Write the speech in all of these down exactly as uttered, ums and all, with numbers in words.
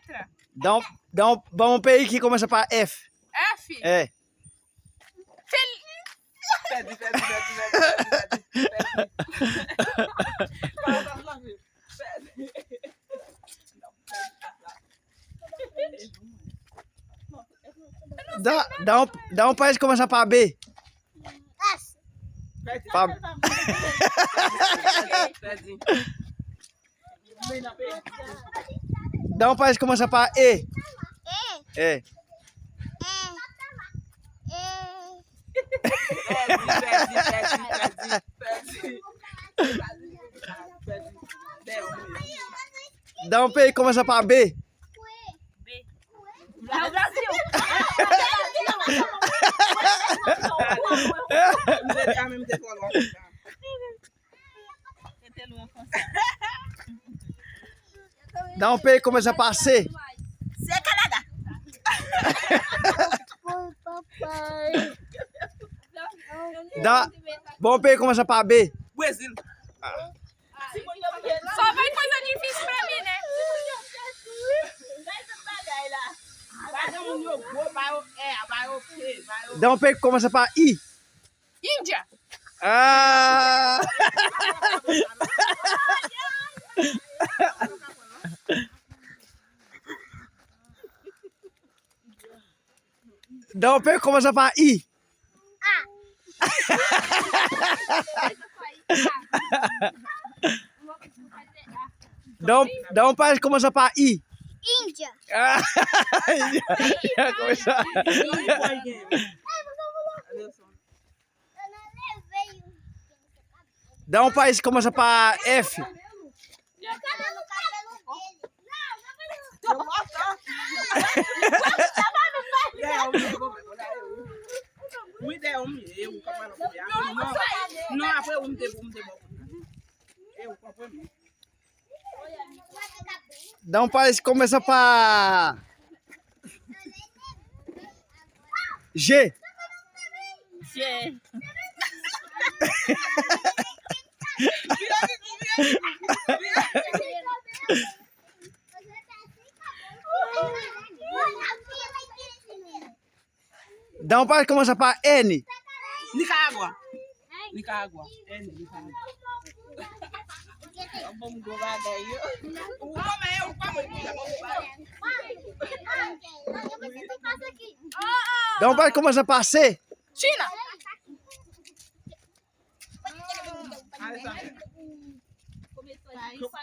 Letra. Dans, dans, ban yon peyi ki kòmanse pa F. F. Eh. Fel- Pèdi, pèdi, pèdi, pèdi, pèdi, pèdi, pèdi. Dans, dans, dans yon peyi ki kòmanse pa B. Pa- Dans yon peyi ki kòmanse pa E. E. E. Dans yon peyi ki kòmanse pa B. Dans yon peyi ki kòmanse pa C. Se Kanada. Dans, bon, yon peyi ki kòmanse pa B. Brezil. Sa bay koze difisil, men. Dans yon peyi ki kòmanse pa I. India. Ah! Dans yon peyi ki kòmanse pa I. Dans, dans yon peyi ki kòmanse pa I. India. Ah! India, kòmanse. Dans yon peyi ki kòmanse pa F. Dans yon peyi ki kòmanse pa G. G. Dans yon peyi ki kòmanse pa N. Nicaragua. Nicaragua. N, Nicaragua. Dans yon peyi ki kòmanse pa C. China.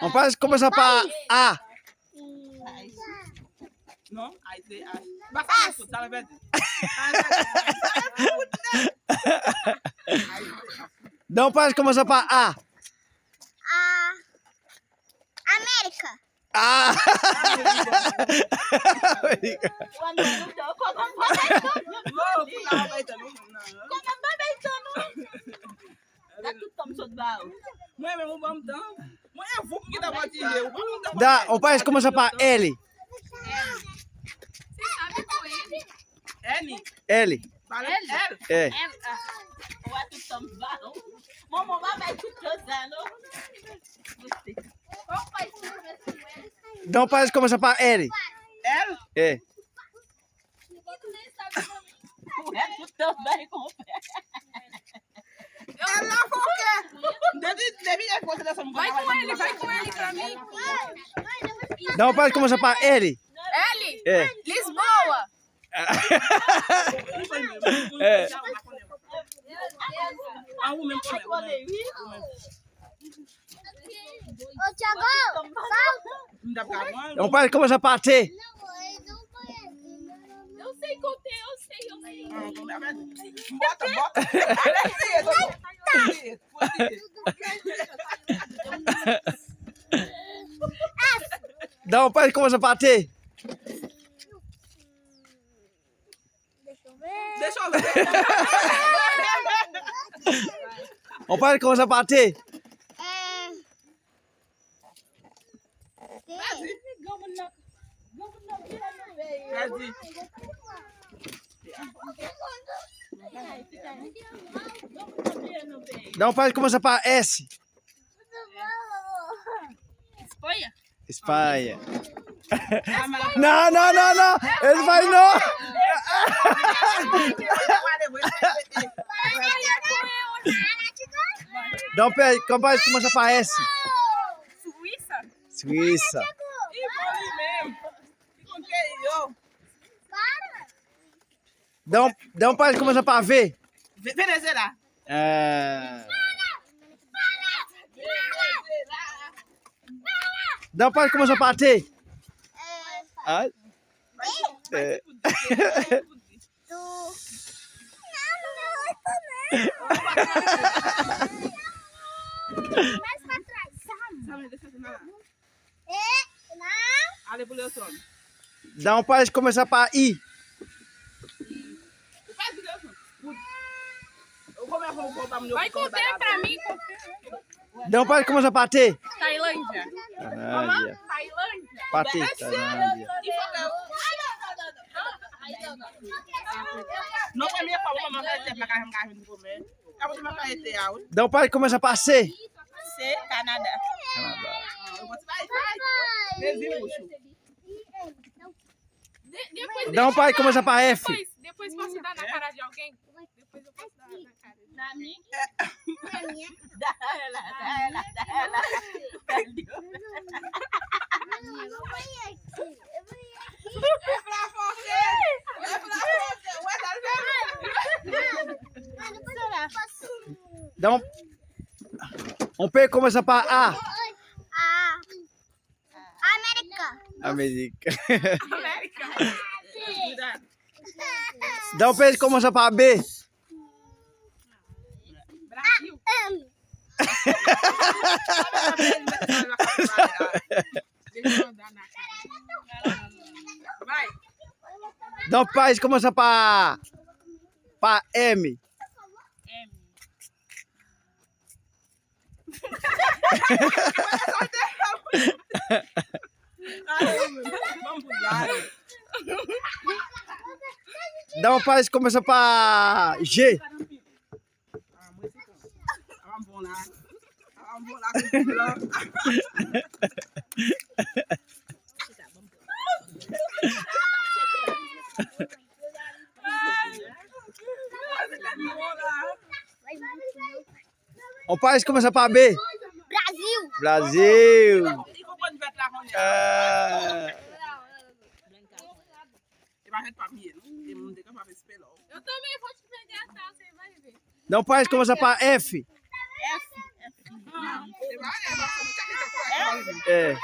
Yon peyi ki kòmanse pa A. Non, Ayiti, Ayiti. Ba sa nan fout, sa nan pèdi. Dans yon peyi ki kòmanse pa A. A. Amerika. Ah! Da, yon peyi ki kòmanse pa L. L. L. Eh. Dans yon peyi ki kòmanse pa L. L? Eh. Dans yon peyi ki kòmanse pa L. L. Eh. Lisboa. Eh. Yon peyi ki kòmanse pa T. Eu sei conter, eu sei, eu sei. Dans yon peyi ki kòmanse pa T. Yon peyi ki kòmanse pa T. Dans yon peyi ki kòmanse pa S. Espanya. Espanya. Non, non, non, non. Espay non. Dè yon paj, kòm paj kòmanse pa S. Suíça. Suíça. Ih, bon, li menm. Li konn peyi yo. Dè yon, dè yon paj kòmanse pa V. Ve-, Venezuela. Ah. Dè yon paj kòmanse pa T. Ah. Eh. Ale pou leson. Dè yon paj kòmanse pa I. Ou pa di leson. Ou kòmanse pa m yo. Vai contar pra mim, conta. Dè yon paj kòmanse pa T. Tailândia. Ah, yeah. Tailândia. Pa T, Tailândia. Non, premye fwa mwen mwen fè tèt la ka janm ka jwenn gwo men. Ka mwen mwen fè tèt a wi. Dè yon paj kòmanse pa C. C, Canada. Canada. Ah, eu vou te vai, vai. Mezi bouch ou. Dè yon paj kòmanse pa F. Depois, depois posso dar na cara de alguém? Depois eu posso dar na cara de alguém. Na minha? Da ela, da ela, da ela. É pra você! É pra você! Ué, tá vendo? Dè yon, yon peyi kòmanse pa A. A. América. América. América. Dá um beijo, começa pra B. Brasil. Vai. Dá um país, começa pra, pra M. M. Dá um país, começa pra G. On país, começa pra B. Brasil. Brasil. Ah. Eu também vou te pegar, tá? Você vai ver. Dá um país, começa pra F. F. É.